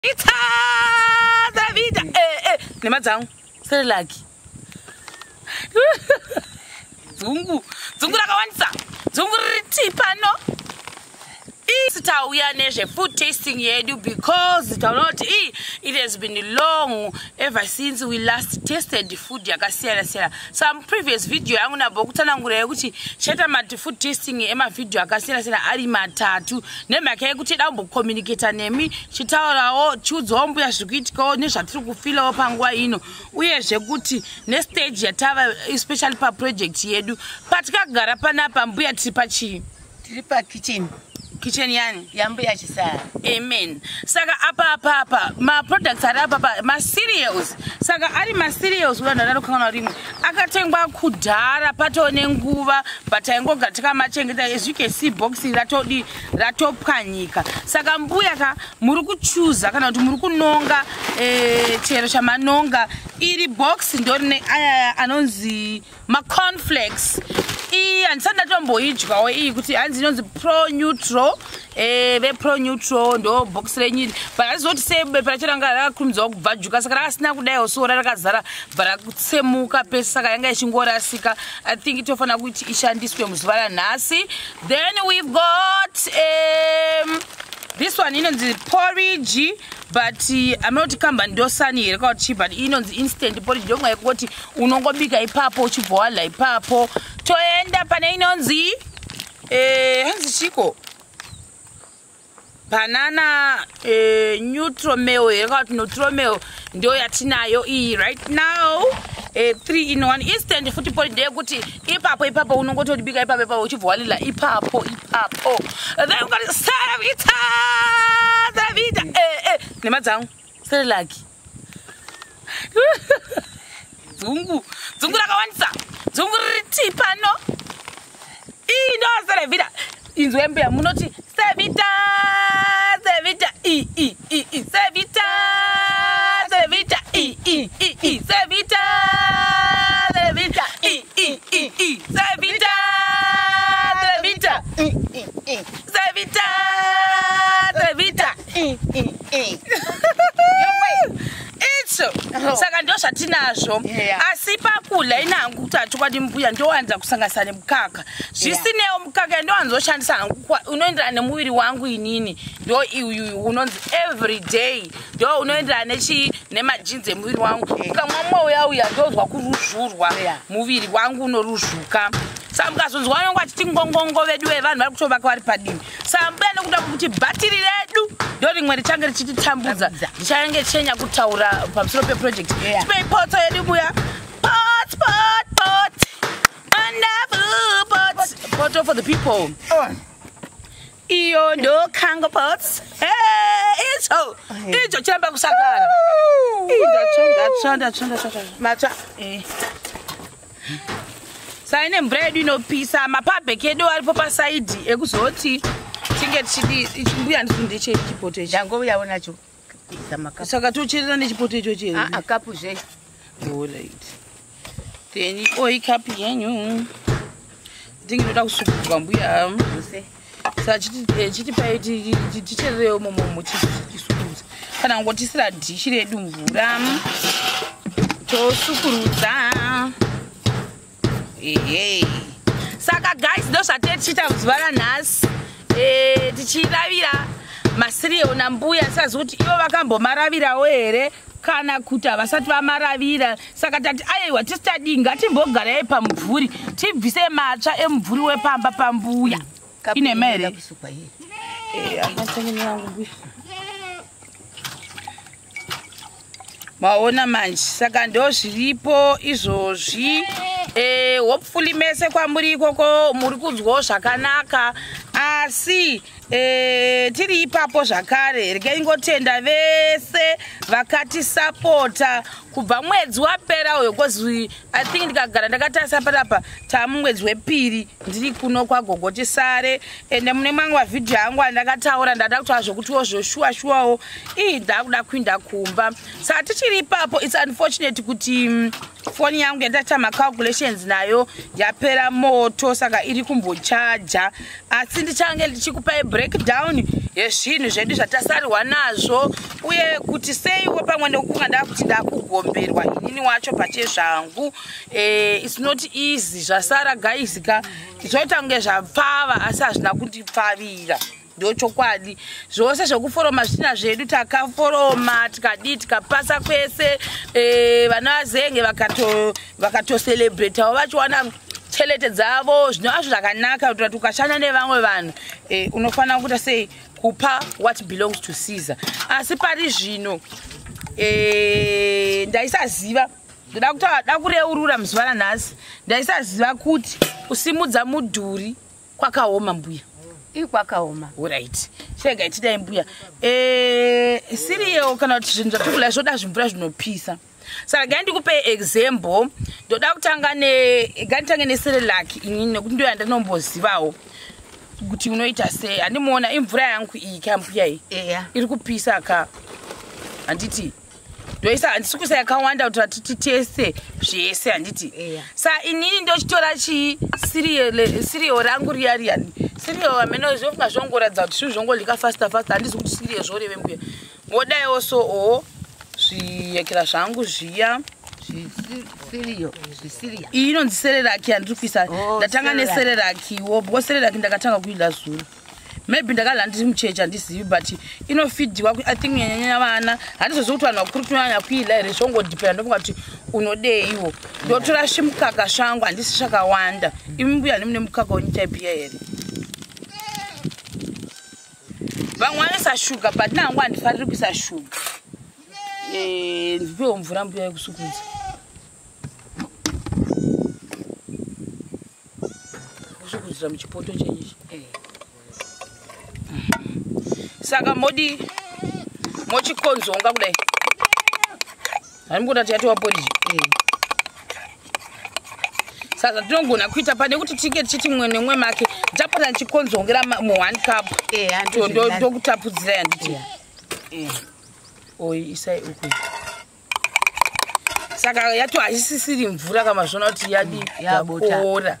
Itazavita nhema dzangu, Cerelac. Dzungu, dzungu rakawandisa, dzungu riri pano. Isi tauya nezvefood tasting yedu because taona kuti it has been long ever since we last tasted food yakasiyana siyana. Some previous video yangu nabho kutsanangura yekuti chaita mati food tasting emavhidhiyo akasiyana siyana ari matatu, nemhaka yekuti ida kumbocommunicata nemi, chitaurawo, chiudzawo mbuya zviri kuitikawo nezvatiri kufeelawo panguva ino, uyezve kuti nestage yatava, especially paproject yedu. Patikagara panapa, mbuya, tiri pachii? Tiri pakitchen. Kitchen yani? Yambuya Chisara. Amen. Saka apa maproducts ari apa macereals. Saka ari macereals, uda ndadarokanganwa rimwe akatengwa kudhara, patoo nenguva, but taingogara takamachengeta. As you can see, box ratodi ratopwanyika. Saka mbuya ka, muri kuchuza kana kuti muri kunonga chero chamanonga. Iri box ndorine ayaya anonzi macornflakes. Iyi handisati ndatomboidyawo iyi, kuti hanzi inonzi Pro Neutral. Vepro Neutral ndo box renyu iri, but handizoti sei bepa racho ranga rakakurumidzawo kubvajuka. Saka rakasina kudaiwo sora rakazara, bva rakutsemuka pese, saka yanga ichingorasika. I think itofanira kuti ishandiswe muzuva ranhasi. Then we've got this one inonzi porridge, but amunoti kambani ndosani here kana kuti chii, but inonzi instant porridge. Ndomwa yekungoti unongobika ipapo, uchibva wadya ipapo. Toenda pane inonzi hanzi chiko, banana Nutromel here kana kuti Nutromel, ndo yatinayo iyi right now. 3 in 1 instant futi porridge, ndeyekuti ipapo ipapo unongotodibika ipapo ipapo, uchibva walila ipapo ipapo. Then ungati Saravita, Saravita. Nhema dzangu, Cerelac. Dzungu, dzungu rakawandisa, dzungu riri pano. Iyi ndo Cerevita. Inzwe mbuya, munoti Cerevita, Cerevita, i i i i, Cerevita, Cerevita, i i i i, Cerevita, Cerevita, i i i i, Cerevita, Cerevita, Cerevita, Cerevita, I, i, i. Itso saka ndo zvatinazvo. Asi pakudya inhangu kuti hachokwadi mbuya, ndowanza kusanganisa nemukaka. Zvisinewo mukaka ndowanzoshandisa hangu unoenderana nemuviri wangu inini, ndo uyu unonzi Everyday, ndo unoenderana nechi nemajinzi emuviri wangu. Ukamwa mumwe uya uya, ndozwa kuruzvurwa. Muviri wangu unoruzvuka. Saka mukazonzwa vanonge vachiti ngongongo vedu vevanhu vari kutovaka vari padini. Saka mbuya, nekuda kwekuti bhatiri redu ndo rimwe richange richititambudza, Tambudza. ndichange chichenya kutaura pamusoro peproject. Tipei poto yedu mbuya. Pot, pot, pot, wonderful pot, poto for the people. Oh. Iyo ndo Kango Pots. Hey, icho icho chiramba kusakara. Ii, ndatsva, ndatsva, ndatsva, ndatsva, ndatsva. Matsva. Saka ine mvura yedu inopisa, mapabheki edu aripo paside ekuzoti tinge tichidi. Ichi, mbuya, handisi ndechei chipoto ichi? Ndangouyawo nacho. Isa makapu. Saka tocherera nechipoto ichochi here? Ah, ah, kapu zve. Alright, then oi kapu yenyu tinge inoda kusukurwa, mbuya. Use. Saka chitipai tichererewo momomo, tisukurudza, kana kungotisira dhishi redu mvura, tosukurudza. Ehe, saka guys, ndo zvatee tichiita zuva ranhasi. Tichiravira macereal nambuya. Sazi kuti ivo vakambomaravirawo here kana kuti havasati vamaravira. Saka tati aiwa, tisitadii, ngatimbogarai pamubvuri, tibvise matsva emubvuri wepamba pambuya. Kapu Inema inoda here? kusukwa here? Angatengeni mbuya. Maona manje, saka ndo zviripo izvozvi. Hopefully mese kwamuri ikoko muri kunzwawo zvakanaka. Asi tiri ipapo zvakare, regai ngotenda vese vakatisapota kubva mwedzi wapera uyo, because I think ndikagara ndakatarisa panapa, taamumwedzi wepiri ndiri kuno kwaGogo Chisare. Ende mune mamwe mavhidhiyo angu andakataura, ndada kutaura zvokutiwo zvoshuwa shuwawo, ii, ndakuda kuinda kumba. Saka tichiri ipapo, it's unfortunate kuti Foni yangu yandaita macalculations nayo yapera moto, saka iri kumbochaja, asi ndichange ndichikupai breakdown yezvinhu zvedu zvatasarirwa nazvo, uye kuti seiwo pamwe nekufunga ndakuti ndakugomberwa inini wacho pachezvangu. It's not easy zvasara guys ka, zvoita kunge zvapfava asi hazvina kundipfavira, ndochokwadi. Zvose zvekuforoma zvitina zvedu takaforoma, tikadii, tikapasa kwese. Vana vazenge vakatocelebratawo vachiwana chelete dzavo, zvinova zvakanaka kuti ukashanda nevamwe vanhu unofanira kuita sei, kupa what belongs to Caesar. Asi pari zvino ndaisaziva, ndoda kuda kureurura muzuva ranhasi, ndaisaziva kuti kusimudza mudhuri kwakaoma mbuya. Ikwakaoma. Alright, chirega itidai mbuya. Cereal kana kuti zvinhu zvatikudya zvoda zvimvura zvinopisa, saka gai ndikupe example. Ndoda kutanga ganditange neCerelac inini, nekuti ndo yandinombozivawo kuti unoita sei. Handimuona imvura yangu iyi kambuya iyi? Eya. Iri kupisa ka, handiti? Ndoisa, handisi kuisa yakawanda kuti vatiti tese zvese, handiti? Eya. Sa inini ndochitora chii, cereal rangu riya riya. Cereal amene zvofunga zvongoratidza kuti zvinhu zvongolika faster faster, handizi kuti cereal zvoreve mbuya. Modaiwo so o zviyekera zvangu zviya. Zvisiriyo, zvisiriya. Iyi inonzi Cerelac yandiri kuisa. Oh, Ndatanga Cerelac. neCerelac-wo because Cerelac ndakatanga kuidya zuro, maybe ndakadya ndiri mucheche, handizivi, but inofidhiwa I think kunyanyanyanya vana. Handizozivi kuti vanhu vakuru tinonyanya kuidya here, zvongodhipera. Ndofunga kuti unodeiwo. Ndotora zvimukaka zvangu, handisi zvakawanda. Imi mbuya nemune mukaka wenyu chaipiya here? Vamwe vanoisa shuga, but nangu handifariri kuisa shuga. Ndipewo mvura mbuya yekusukudza. Kusukudzira muchipoto chenyichi. Saka modi mochikonzonga kudai, hanimkuda tiyatova poriji. Saka tinogona kuita pane kuti tinge tichiti mumwe nemumwe make, ndapota ndichikonzongera mu1 cup. Eya. Ndokutapudzirai, handiti? Oi, isai uku. Saka yato haisisiri mvura kama zvona kuti yadi. Yabota. Yakora,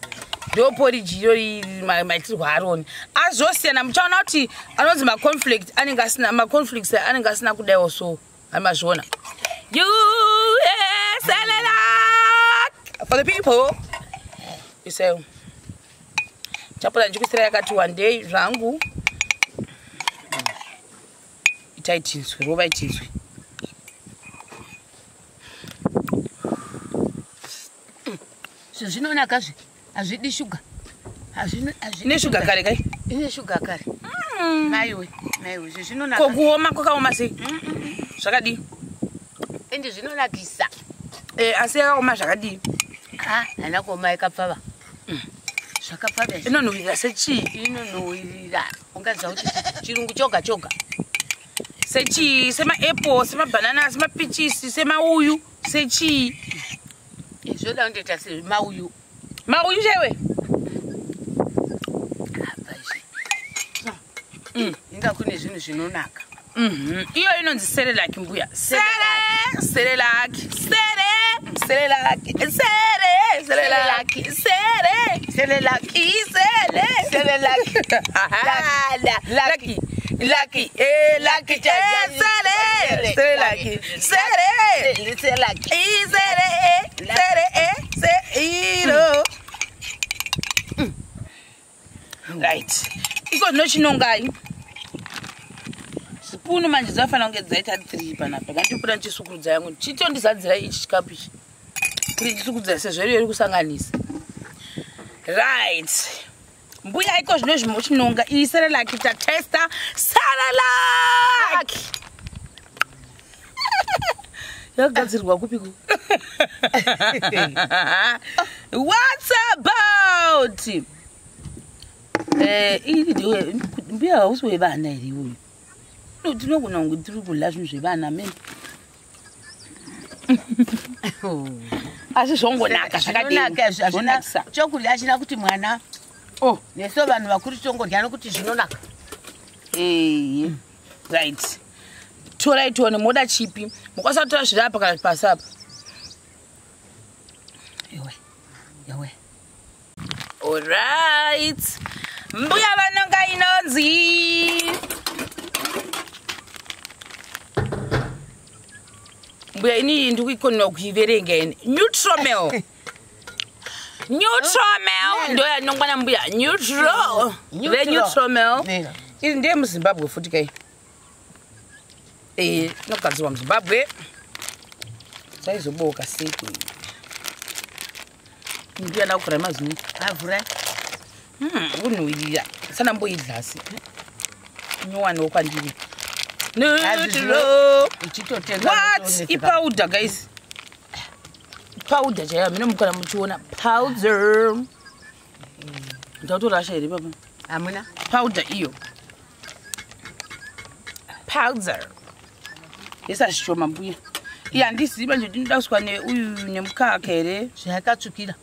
ndo poriji irori maitirwo aroni azosiyana. Muchaona kuti anonzi macornflakes anenge asina, macornflakes anenge asina kudaiwo, so hamazviona. You Cerelac for the people. Isaiwo chapota ndichikuisirai yakati one day zvangu. Itai tinzwi, rovai tinzwi. Zvinonakazve, hazvidi shuga. Ine shuga kare kai. Ine shuga kare, maiwe, maiwe, zvezvinonaka. Ko kuoma kwakaoma sei, zvakadii? Ende zvinonakisa. Asi yakaoma zvakadii? Ah, haina kuoma, yakapfava, zvakapfava izvi. Inonhuhwirira sechii? Inonhuhwirira, ungaziva kuti chirungu choga choga. Sechii? Semaapple, semabhanana, semapichisi, semauyu, sechii? Zvoda kundoita semauyu. Mauyu chaiwe. Apa izvi inga kune zvinhu zvinonaka. Iyo inonzi Cerelac mbuya. Sere Cerelac, sere Cerelac, sere Cerelac, sere Cerelac. Isele Cerelac. Lucky, lucky, lucky, sere Cerelac, sere Cerelac. Isere sere se iro. Right, iko zvino chinongai sipunu manje dzafanira kunge dzaita 3 panapa. Ngandipura ndichisukurudza yangu, chitondizadzira ichi chikapu ichi kuti ndisukudza sezvo iri kusanganisa. Right mbuya, iko zvino izvi muchinonga iyi Cerelac, tatesta Cerelac yakagadzirwa kupiko? What's about iri mbuya? Hausi wevana here uyu? Tinogona kunge tiri kudya zvinhu zvevana mene, asi zvongonaka. Zvinonaka izvi, hazvina zvakadii? Chokudya hachina kuti mwana. Oh. Nesu vanhu vakuru tongodya nokuti zvinonaka. Ee, right, torai tione moda chipi. Mukwanisa kutora zviri apa kana pasi apa. Yawe. Alright. Mbuya vanonga inonzi. Mbuya ini ndikuikonera kuiverenga ini. Neutromel. Neutromel. Ndo yanongwa nambuya. Neutral. The Neutromel. Iri ndeye muZimbabwe futi kai. Inogadzirwa muZimbabwe. Saizoboka sei. Mbuya ndakuvhura mazino. Avhura. Kunhuhwirira. Sanamboidlasi. Nyowaniwo kwandiri. Neutral. What? Ipowder guys. Powder chaiyo mine mukana muchiona. Powder. Ndautorasha here papa? Hamuna. Powder iyo. Powder. Yesashoma mbuya. Iya handizivi manje ndinoda kuswa neuyu nemukaka here. Zvakatsvukira.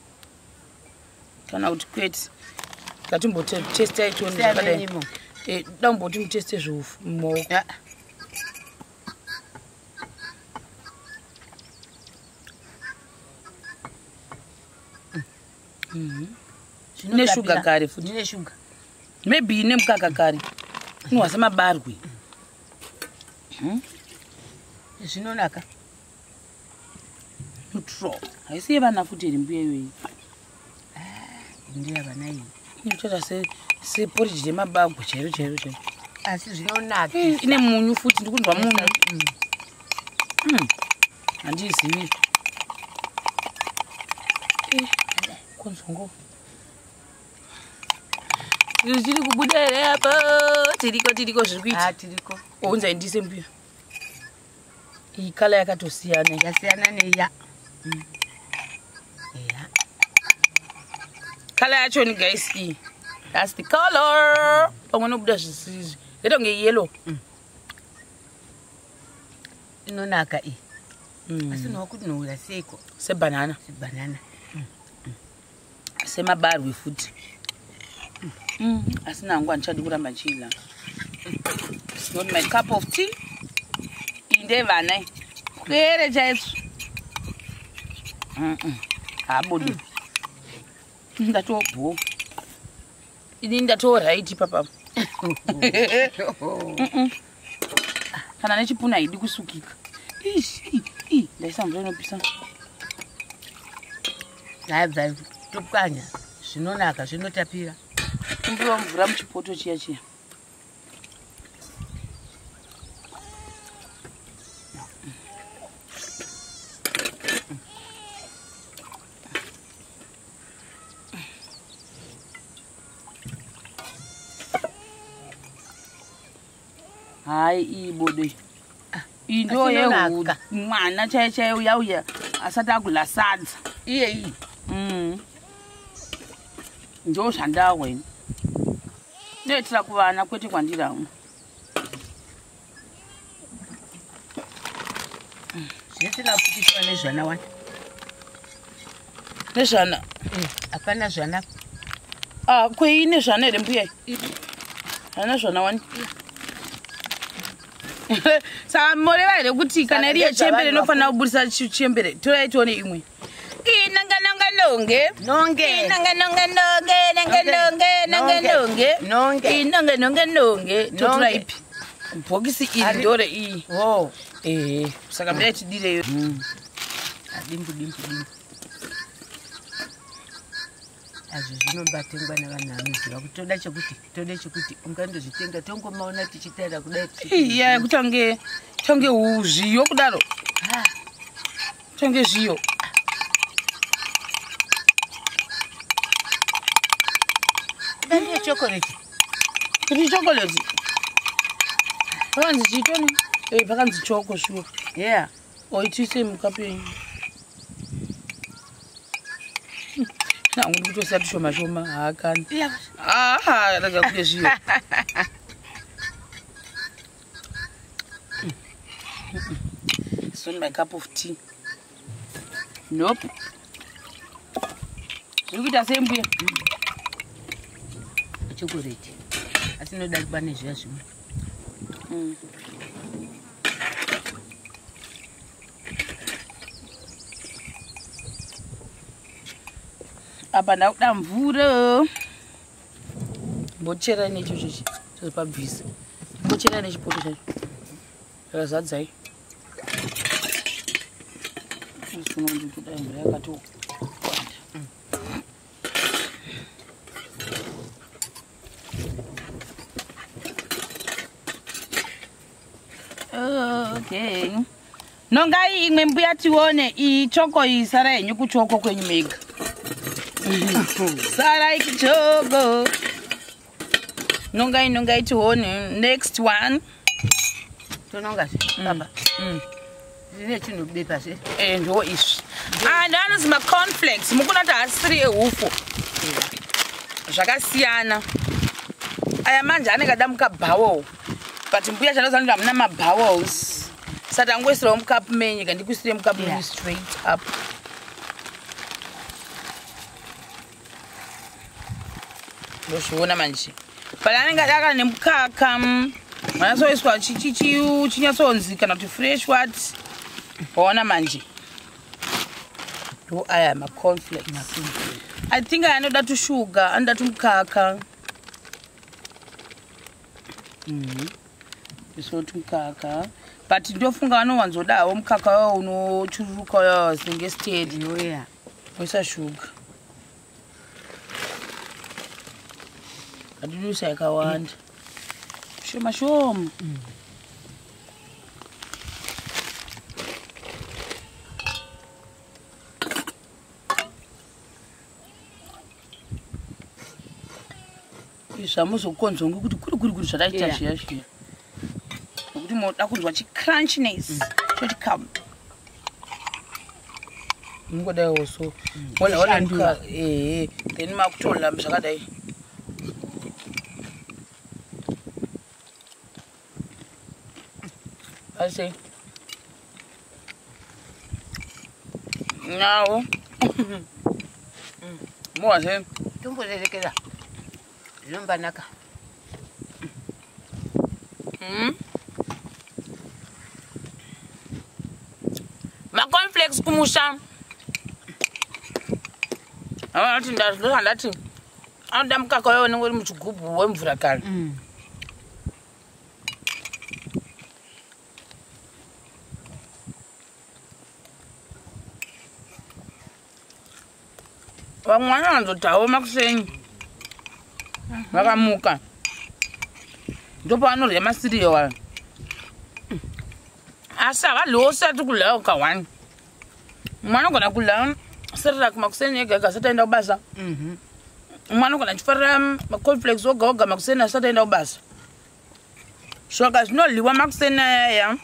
Kana kuti kwete. Ngatimbotestai tione zvakadai. Damboti muteste zvofu mumaoko. Ine shuga kare futi. Ine shuga. Maybe ine mukaka kare. Inwa semabarwe. Zvinonaka. Neutral. Haisi yevana futi here mbuya iyoyi? Ndeyavana iyi. Inotoita seporiji remabagwe chairo chairo chairo. Asi zvinonaka. Ine munyu futi, ndikunzwa munyu. Handizivi. Konzongo. Zviri kubuda here apo? Tiriko tiriko zviri kuita. Tiriko. Unzai ndise mbuya. Iyi kala yakatosiyana. Yasiyana neiya. Iya. Kala yachoni guys iyi. That's the color. Pamwe nobuda zvisizvi. Yakaita kunge yellow. Inonaka iyi. Asi nokunhuhwira seiko? Sebanana. Sebanana. Semabarwe futi. Asi nangu handichadi kuramba ndichiidya. It's not my cup of tea. Iyi ndeyevana iyi. Pwere chaidzo. Haabudi. Ndatobho. Ini ndatoright ipapa. Kana nechipunu haidi kusukika. Ndaisa mvura inopisa. Haibva topwanya. Zvinonaka, zvinotapira. Kumbira mvura muchipoto chiya chiya. Hai iyi bodo iyi. Iyi ndo yemwana chaiye chaiye uya uya asati akudya sadza. Iye iyi. Ndo zvandahwa ini. Inoitira kuvana kwete kwandiri hangu. Zvisina kupikiswa nezvana wani. Nezvana? Hapana zvana. Kwei nezvana here mbuya? Hapana zvana wani. Saka moreva here kuti kana iri yechembere inofanira kubudisa chembere? Torai tione imwe. Inanga nonga nonge. Nonge. Inanga nonga nonge nonge nonge nonge nonge. Nonge. Inanga nonge nonge. Totora ipi? Bhokisi iri ndore iyi. Oh. Saka mbuya tidireyo. Dimbu dimbu dimbu. Azvo zvinombatengwa navanhu vanoziva kuti toda chekuti toda chekuti ungandozvitenga tongomaona tichitaura kudai. Iya kutange tange zviyo kudaro. Tange zviyo. Ndani chocolate. Kuti chocolate. Pakanzi chitoni? Pakanzi choko shuwa. Yeah. Oitise mukapu yenyu. Nangu ndikutosiya tushoma shoma haakani. Rega kudye zviyo. It's not my cup of tea. Nope. Zviri kuita sei mbuya? Chocolate. Asi inoda kuba nezviya zvimwe. Apa ndakuda mvura. Mbochera necho chichi tozopabvisa. Mbochera nechipoto chacho. Rakazadzai. Kudai mvura yakatowanda. Okay. Nongai imwe mbuya tione iyi choko iyi sara henyu kuchoko kwenyu mega. Sarai kuchoko. Nongai nongai tione next one. Tononga baba. Zvine chinhu bepa zve. Ndo izvi. Ah, ndanonzi macornflakes. Mukuna kuti asiri ehufu. Zvakasiyana. Aya manje anenge ada mukabhawo. But mbuya chanoziva kuti hamuna mabowels. Saka tangoisirawo mukapu menyu kandikuisire mukapu menyu straight up. Ndozviona manje. But anenge adaka nemukaka. Manatsoiswa chinyatsonzi kana kuti fresh what. Waona manje. Ndo aya macornflakes. I think aya anoda tushuga, anoda tumukaka. Iso tumukaka. But ndofunga vanowanzodawo mukaka wawo unochururuka wawo zinenge steady. Yeah. Oisa shuga. Hatidusa yakawanda. Shoma shoma. Izvi hamuzokonzwa ngekuti kuri kuri kuri zvataita zviya zviya. Nokuti moda kunzwa chicrunchiness chochikamu. Mungodaiwo so. Ona ona ehe then makutola zvakadai. Asi. Nawo. Moa Tomborerekera. Zvinombanaka. Macornflakes kumusha. Avati ndati anoda mukaka wayo unenge uri muchigubhu wemvura kare. Vamwe vanowanzotawo makuseni vakamuka ndopavanorya masiriyo aya. Asi havadyiwo usati kudyawo ka1. Mumwe anogona kudya Cerelac makuseni ega ega asati aenda kubasa. Mumwe anogona achifarira macornflakes oga oga makuseni asati aenda kubasa. Saka zvinodyiwa makuseni ayaya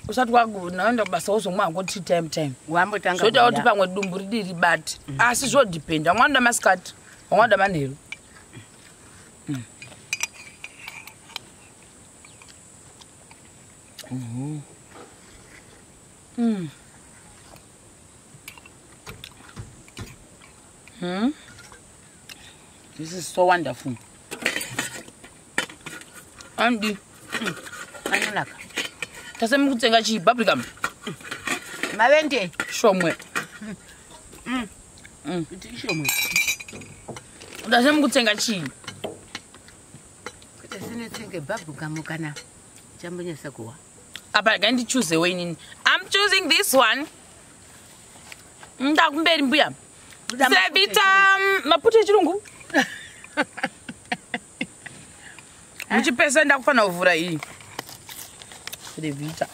usati waenda kubasa wozomwa hako tea time time. Wambotanga Zvoita kuti pamwe dumbu ridi ribate. Asi zvodhipenda. Vamwe vanoda masikati, vamwe vanoda manheru. This is so wonderful. Andy, anonaka. Tasemi kutsenga chii bubblegum? Mavende. Shomwe. Kuti ishomwe. Tasemi kutsenga chii? Kuti sinetsenge bubblegum kana chambonyasa kuwa. Apa regai ndichuzewo inini. I'm choosing this one. Ndakumberi mbuya. Sevita maputi echirungu. Muchipesa ndakufanira kuvhura iyi. Sevita.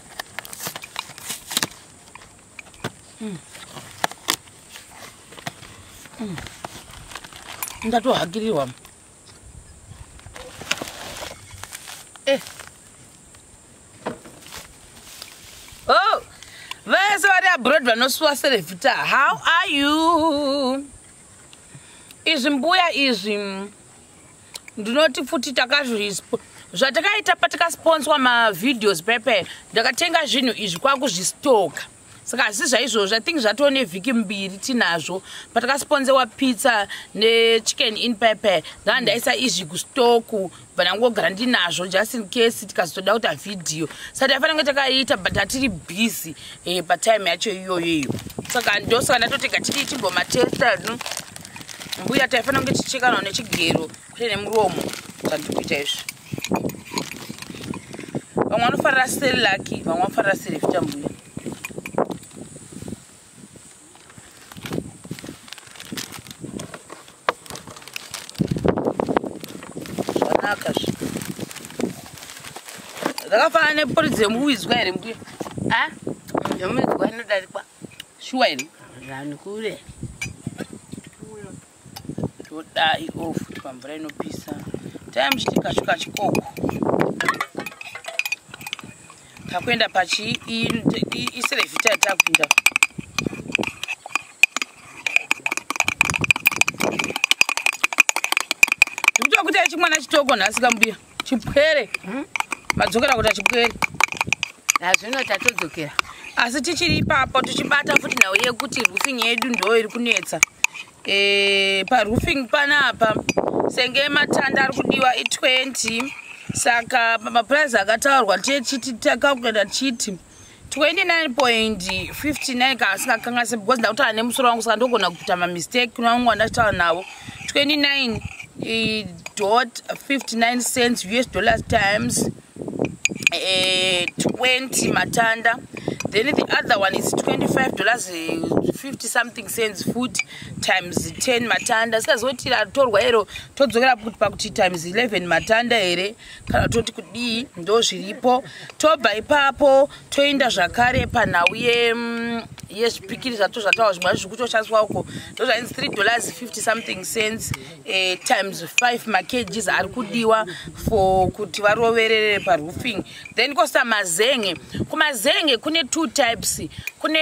Ndatohakirirwa. Oh, vese vari abroad vanosuwa Cerevita. How are you? Izvi mbuya izvi ndinoti futi takazvispo zvatakaita patakasponswa mavideos pepe ndakatenga zvinhu izvi kwakuzvistoka. Saka asi zvaizvozvo I think zvatoo nevhiki mbiri tinazvo. Patakasponsewa pizza nechicken in pepper ndanga ndaisa izvi kustoku bva ndangogara ndinazvo just in case tikazotoda kuita vhidhiyo. Saka taifanira kunge takaita but hatiri busy patime yacho iyoyo iyo. Saka ndosaka ndatotega tidii timbomatesta. Mbuya, taifanira kunge tichichekana nechigero kwete nemuromo zvandiri kuita izvi. Vamwe vanofarira Cerelac, vamwe vanofarira Cerevita, mbuya. Zvanaka zvi. Zvakafanana neporidzi yemuwizwa here, mbuya? A, zvomudzwa inodarikwa. Shuwa here? Vanhu kure. Todai o futi pamvura inopisa. Tai muchiti kasvika chikoko. Takuenda pachi iCerevita yatakuenda. Ndikutoa kuti chimwana chitoko nhasi kambuya. Chipwere. Madzokera kuita chipwere. Hazvino tatodzokera. Asi tichiri ipapo tichibata futi nhau yekuti roofing yedu ndo iri kunetsa. Paroofing panapa senge matanda ari kudiwa i20, saka pamapurazi akataurwa tichiti takakuenda tichiti 29.59 kana asingakanganisi, because ndakutaura nemusoro wangu, saka ndogona kuita mamistake kuna vamwe vandachitaura navo. 29.59 cents US dollars times 20 matanda. Then the other one is $25 50 something cents foot times 10 matanda. Sikazoti ratorwa iro, todzokera kuti pakuti times 11 matanda here kana toti kudii? Ndo zviripo. Tobva ipapo toenda zvakare panhau yezvipikiri zvato zvataura, zvimwe zviri kutoshandiswa uko, ndo zvainzi $3 50 something cents times 5 makgs ari kudiwa for kuti varoverere paroofing. Then kosta mazenge. Kumazenge kune two types. Kune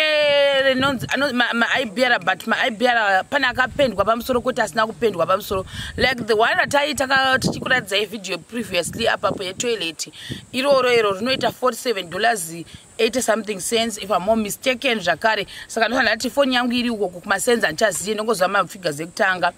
rinonzi maIBR, but maIBR pane akapendwa pamusoro, kwete asina kupendwa pamusoro, like the one rataita tichikuratidzai video previously apapo yetoilet. Iroro iro rinoita $47 80 something cents, if I'm not mistaken zvakare. Saka ndofanira kuti foni yangu iri uko kumasenzi, handichazivi, ndongoziva mafigures ekutanga.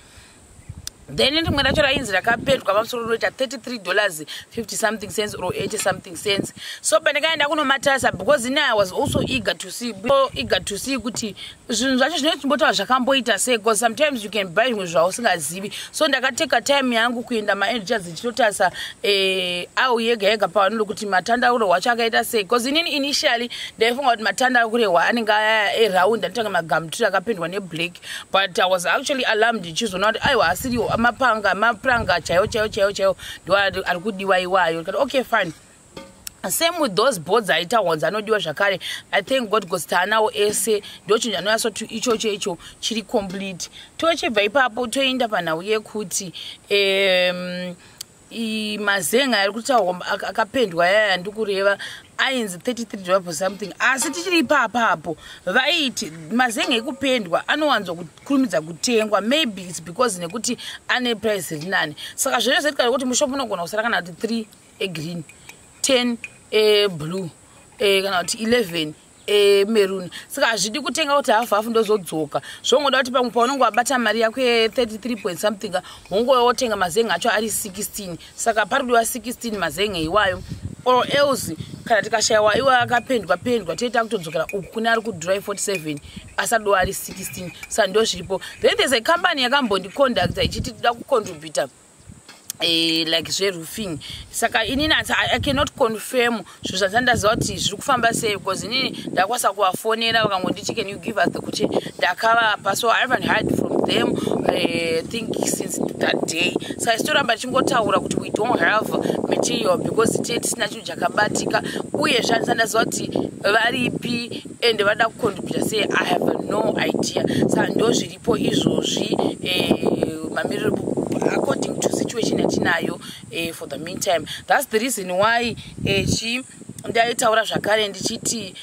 Then rimwe racho rainzi rakapendwa pamusoro rinoita $33 50 something cents or 80 something cents. So pandakaenda kunomatarisa, because ine I was also eager to see kuti zvinhu zvacho zvinochimbotaura zvakamboita sei, because sometimes you can buy zvimwe zvausingazivi. So ndakateka time yangu kuenda maendrichas ndichitotarisa au yega yega pavanode kuti matanda akurehwa acho akaita sei, because inini initially ndaifunga kuti matanda akurehwa anenge aya eround, anotanga maGumtree akapendwa neblack, but I was actually alarmed ndichizoona kuti aiwa, asiriwo, mapanga, mapuranga chaiwo chaiwo chaiwo chaiwo ndo ari kudiwa iwayo. Ndikati okay, fine. Same with those boards aita honzi anodiwa zvakare. I thank God because taanawo ese, ndo chinhu anonyatsoti ichocho icho chiri complete. Tochibva ipapo toenda panhau yekuti mazenga ari kutaurwa akapendwa yaya, ndikureva ainzi $33 something. Asi tichiri ipapapo, vaiti mazenga ekupendwa anowanzokurumidza kutengwa. Maybe it's because nekuti ane price rinani. Saka zvino zoitika kuti mushopu unogona kusara kana kuti 3 egreen, 10 eblue, kana kuti 11 emaroon. Saka hazvidi kutenga kuti hafu hafu ndozodzoka. Zvongoda kuti pamwe paunenge wabata mari yako ye33 point something, wongouya wotenga mazenga acho ari 16. Saka pari kudiwa 16 mazenga iwayo, or else kana tikashayiwa iwo akapendwa pendwa, toita kutodzokera uku kune ari kudry 47 asadiwa ari 16. Saka ndo zviripo. Then there's a company yakambondicontacta ichiti toda kucontributa like zveroofing. Saka inini I cannot confirm zvinhu zvandandaziva kuti zviri kufamba sei, because inini ndakwanisa kuvafonera vakangonditi, "Can you give us the kuti?" Ndakavapa. So I haven't heard from them, think since that day. Saka isitoramba tichingotaura kuti we don't have material because tee tisina chinhu chakabatika, uyezve handisandaziva kuti varipi ende vada kucontributa sei. I have no idea. Saka ndo zviripo izvozvi, mamiriro according to situation yatinayo for the meantime. That's the reason why chi ndaitaura zvakare ndichiti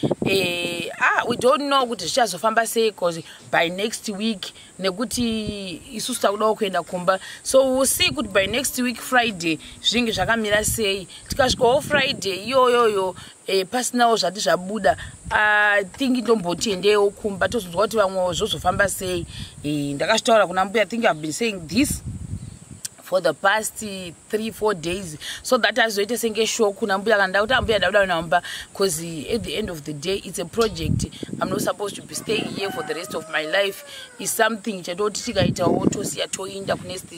we don't know kuti zvichazofamba sei, cause by next week, nekuti isusu takudawo kuenda kumba, so we'll see kuti by next week Friday zvinenge zvakamira sei. Tikasvikawo Friday iyoyoyo pasinawo zvati zvabuda, I think ndomboti endewo kumba, tozonzwa kuti vamwe zvozofamba sei. Ndakazvitaura kuna mbuya. I think I've been saying this For the past 3-4 days, so that azoite senge shock kuna mbuya. Kana ndakuti ambuya ndakuda kunamba, because at the end of the day it's a project. I'm not supposed to be staying here for the rest of my life. Is something chatoti tikaitawo tosiya, toinda kunext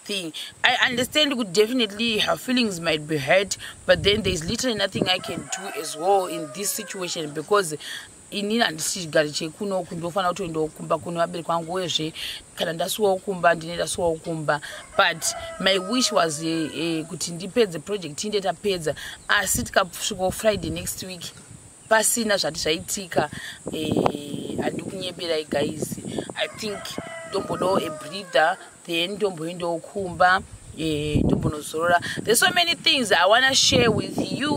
thing. I understand kuti definitely her feelings might be hurt, but then there's literally nothing I can do as well in this situation, because inini handisi chigari chekunoku. Ndofanira kutoendawo kumba kune vabereki vangu. Uyezve kana ndasuwawo kumba, ndine ndasuwawo kumba. But my wish was kuti ndipedze project inde tapedza, asi tikasvikawo Friday next week pasina zvati zvaitika, handi kunyeberai guys, I think ndombodawo a breather, then ndomboendawo kumba, ndombonozorora. There's so many things I want to share with you,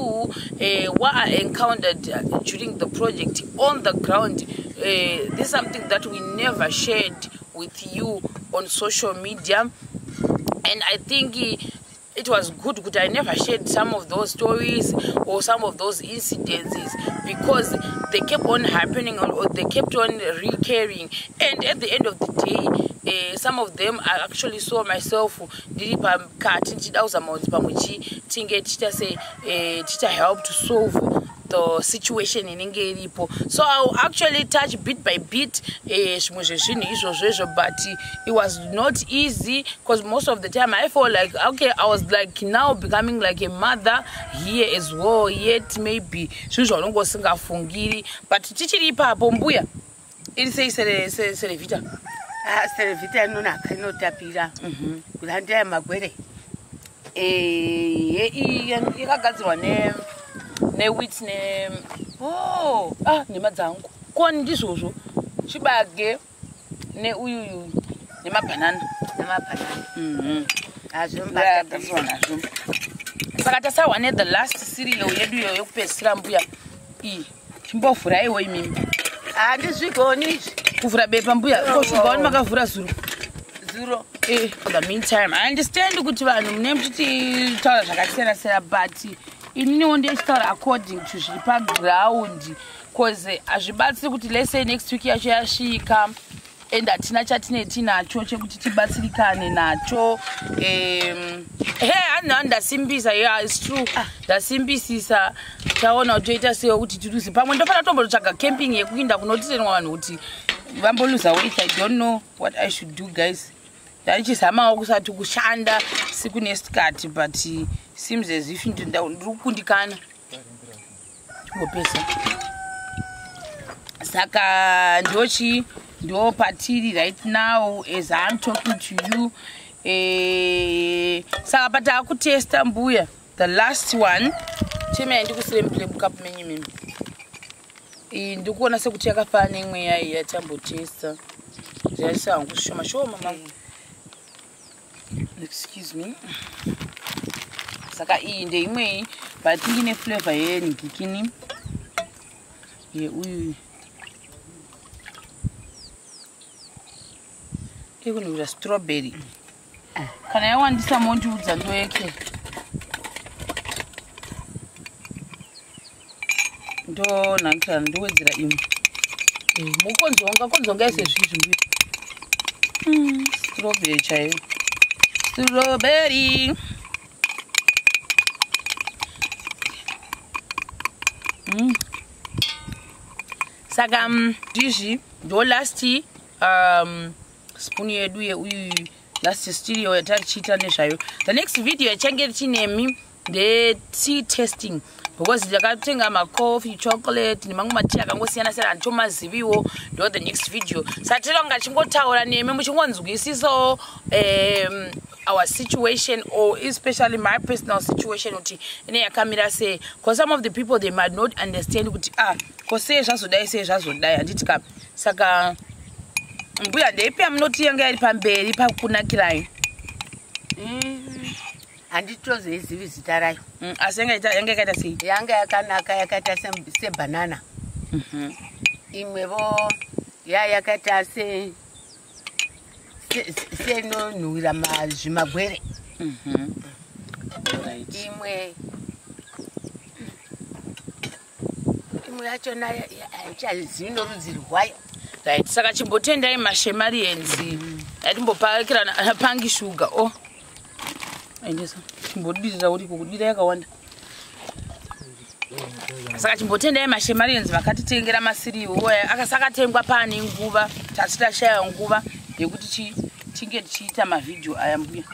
what I encountered during the project on the ground. This is something that we never shared with you on social media, and I think it was good kuti I never shared some of those stories or some of those incidences, because they kept on happening or they kept on recurring. And at the end of the day, some of them I actually saw myself ndiri pakati ndichida kuzama kuti pamwe tinge tichiita se tiita help to solve the situation inenge iripo. So I will actually touch bit by bit zvimwe zvezvinhu izvozvo izvo, but it was not easy, because most of the time I felt like, okay, I was like now becoming like a mother here as well, yet maybe zvinhu zvaunonge usingafungiri. But tichiri ipapo, mbuya, iri sei Cerevita? Ah, Cerevita inonaka, inotapira kuti handaya magwere. Iyi yakagadzirwa newheat ne oh, ah, nhema dzangu, koni ndizvozvo, chibage neuyuyu nemabhanana. Nemabhanana. Yagadzirwa nazvo. Saka tasahwa nethe last cereal yedu iyo yekupedzisira. Mbuya, iyi chimbovhuraiwo imimi. Handizvigoni izvi. Kuvhura bepa, mbuya? Koshuga wani makavhura zuro. Zuro. For the meantime, I understand kuti vanhu mune muchititaura zvakasiyana siyana, but ininiwo ndechitaura according to zviri paground, cause hazvibatsiri kuti let's say next week yacho yasvika and hatina chatine tinacho chekuti tibatsirikane nacho. He, hanhu ndasimbisa. Yeah, it's true, ndasimbisisa. Taona kuti toita sewo kuti tiruze pamwe. Ndofanira kutombotsvaga camping yekuinda kunotirenwa vanhu kuti vamboluza weight. I don't know what I should do, guys. Ndaichizamawo kusati kushanda siku nesikati, but seems as if ndiri kukundikana. Chingopesa. Saka ndochi ndo patiri right now as I'm talking to you. Saka pataakutesta, mbuya, the last one, chemai ndikusire mucup menyu mimi. Iyi ndikuona sekuti yakafanana neimwe yai yatambotesta. Zvaisa hangu shoma shoma, mama, excuse me. Saka iyi ndeimwei, but ine flavor yenhikikini yeuyu ikunoita strawberry. Kana yawandisa mondiudza, ndoyeke ndonhakira, ndowedzera imwe. Mukonzonga konzonga isezvizvi, mbuya. Strawberry chaiyo, strawberry. Saka ndizvi ndo last spoon yedu yeuyu, last cereal yatatichiita nezvayo. The next video yachange tichinemi ndetea testing, because ndakatenga macoffee, chocolate nemamwe matii akangosiyana siyana, handitomaziviwo. Ndo the next video. Saka tiranga chingotaura nemi muchingonzwisisawo our situation, or especially my personal situation, kuti ine yakamira sei, because some of the people, they might not understand kuti, ah, ko sei zvazodai, sei zvazodai, handiti ka? Saka mbuya, ndeipi yamunoti yanga iri pamberi pakunakirai? Handitozoizivi zita rayo. Asi yanga yakaita sei? Yanga yakanaka, yakaita sebhanana. Imwevo ya yakaita senonhuhwira zvimagwere. Imwe yachona haichazivi norudzi rwayo. Right, saka chimbotendai mashemarians, atimbopakirana pangi shuga o. Endesa chimbodirira uriko kudira yakawanda. Saka chimbotendai maShemarians vakatitengera macereal akasakatengwa paane nguva, tati tashaya nguva yekuti tinge tichiita mavhidhiyo aya, mbuya.